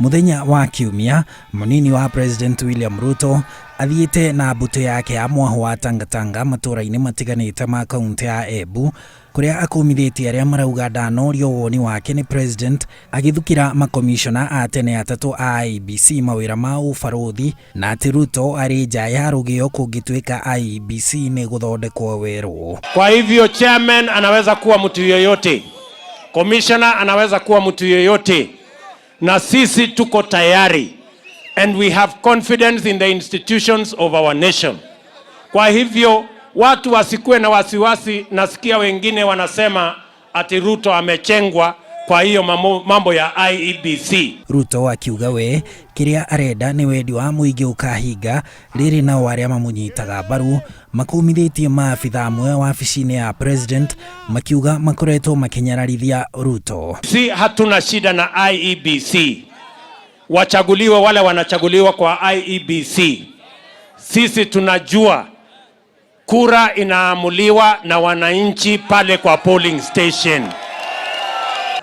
Mũthenya wa Kiumia, mũnini wa President William Ruto athiĩte na mbũtũ yake ya mwahũ wa Tangatanga matũũra-inĩ matiganĩte ma kauntĩ ya Embu kũrĩa akũmithĩtie arĩa marauga ndanorio woni wake nĩ President agĩthukĩra makomishona a tene atatũ a IEBC mawĩra ma ũbarũthi na atĩ Ruto arĩ nja ya rũgĩo kũngĩtuĩka IEBC nĩ gũthondekwo werũ. Kwa hivyo chairman anaweza kuwa mtu yoyote, commissioner anaweza kuwa mtu yoyote, na sisi tuko tayari and we have confidence in the institutions of our nation. Kwa hivyo watu wasikuwe na wasiwasi. Nasikia wengine wanasema ati Ruto amechengwa kwa hiyo mambo ya IEBC. Ruto akiuga we kĩrĩa arenda nĩ wendi wa mũingĩ ũkahinga rĩrĩ nao arĩa mamũnyitaga mbaru makumithĩtie maabitha amwe wabici-inĩ ya president makiuga makoretwo makĩnyararithia Ruto. Si hatuna shida na IEBC, wachaguliwe wale wanachaguliwa kwa IEBC. Sisi tunajua kura inaamuliwa na wananchi pale kwa polling station.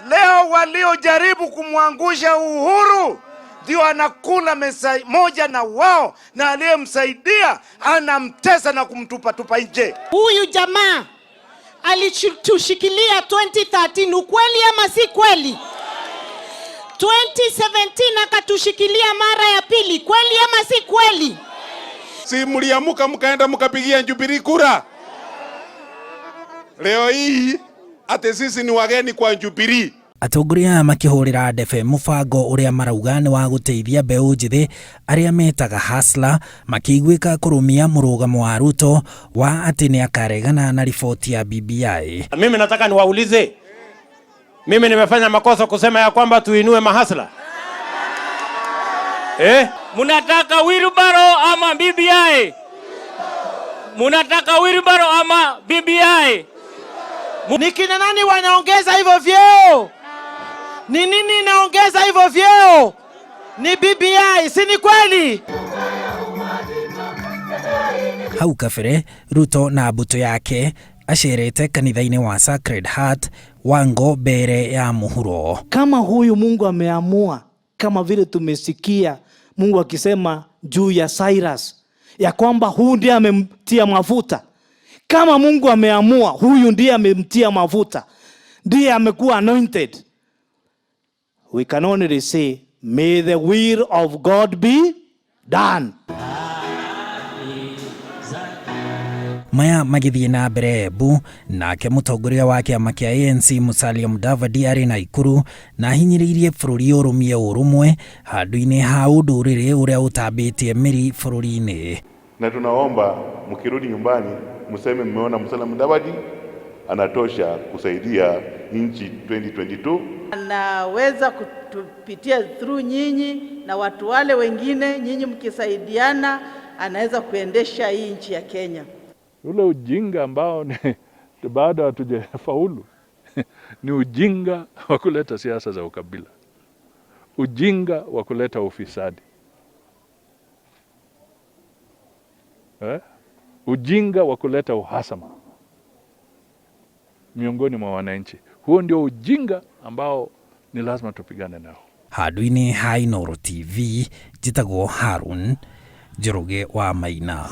Leo waliojaribu kumwangusha Uhuru ndio anakula meza moja na wao, na aliyemsaidia anamtesa na kumtupatupa nje. Huyu jamaa alitushikilia 2013, ukweli ama si kweli? 2017 akatushikilia mara ya pili, kweli ama si kweli? Si mliamuka mkaenda mkapigia Jubilee kura? Leo hii ati sisi ni wageni kwa Jubilee. Atongoria aya makĩhũrĩra ndebe mũbango ũrĩa marauga nĩ wa gũteithia mbeũ njĩthĩ arĩa metaga hustler makĩiguĩka kũrũmia mũrũgamo wa Ruto wa atĩ nĩ akaregana na riboti ya BBI. Mimi nataka niwaulize, mimi nimefanya makosa kusema ya kwamba tuinue mahasla eh? Munataka wheelbarrow ama BBI? Munataka wheelbarrow ama BBI? Ni kina nani wanaongeza hivyo vyeo? Ni nini inaongeza hivyo vyeo? Ni BBI, si ni kweli? Hau kabere Ruto na mbũtũ yake acerete kanitha-inĩ wa Sacred Heart Wango mbere ya mũhuro. Kama huyu Mungu ameamua, kama vile tumesikia Mungu akisema juu ya Cyrus ya kwamba huyu ndiye amemtia mafuta. Kama Mungu ameamua huyu ndiye amemtia mafuta, ndiye amekuwa anointed, we can only say may the will of God be done. Maya magĩthiĩ na mbere Embu, nake mũtongoria wa kĩama kĩa ANC Musalia Mudavadi arĩ Naikuru na ahinyĩrĩirie bũrũri ũrũmie ũrũmwe handũ-inĩ ha ũndũrĩrĩ ũrĩa ũtambĩtie mĩri bũrũri-inĩ. Na tunaomba mkirudi nyumbani mseme mmeona Musalia Mudavadi anatosha kusaidia nchi 2022. Anaweza kutupitia through nyinyi na watu wale wengine, nyinyi mkisaidiana, anaweza kuendesha hii nchi ya Kenya. Ule ujinga ambao ni bado hatujafaulu ni ujinga wa kuleta siasa za ukabila, ujinga wa kuleta ufisadi, ujinga wa kuleta uhasama miongoni mwa wananchi. Huo ndio ujinga ambao ni lazima tupigane nao. Handũ-inĩ ha Inooro TV njĩtagwo Harun Njoroge wa Maina.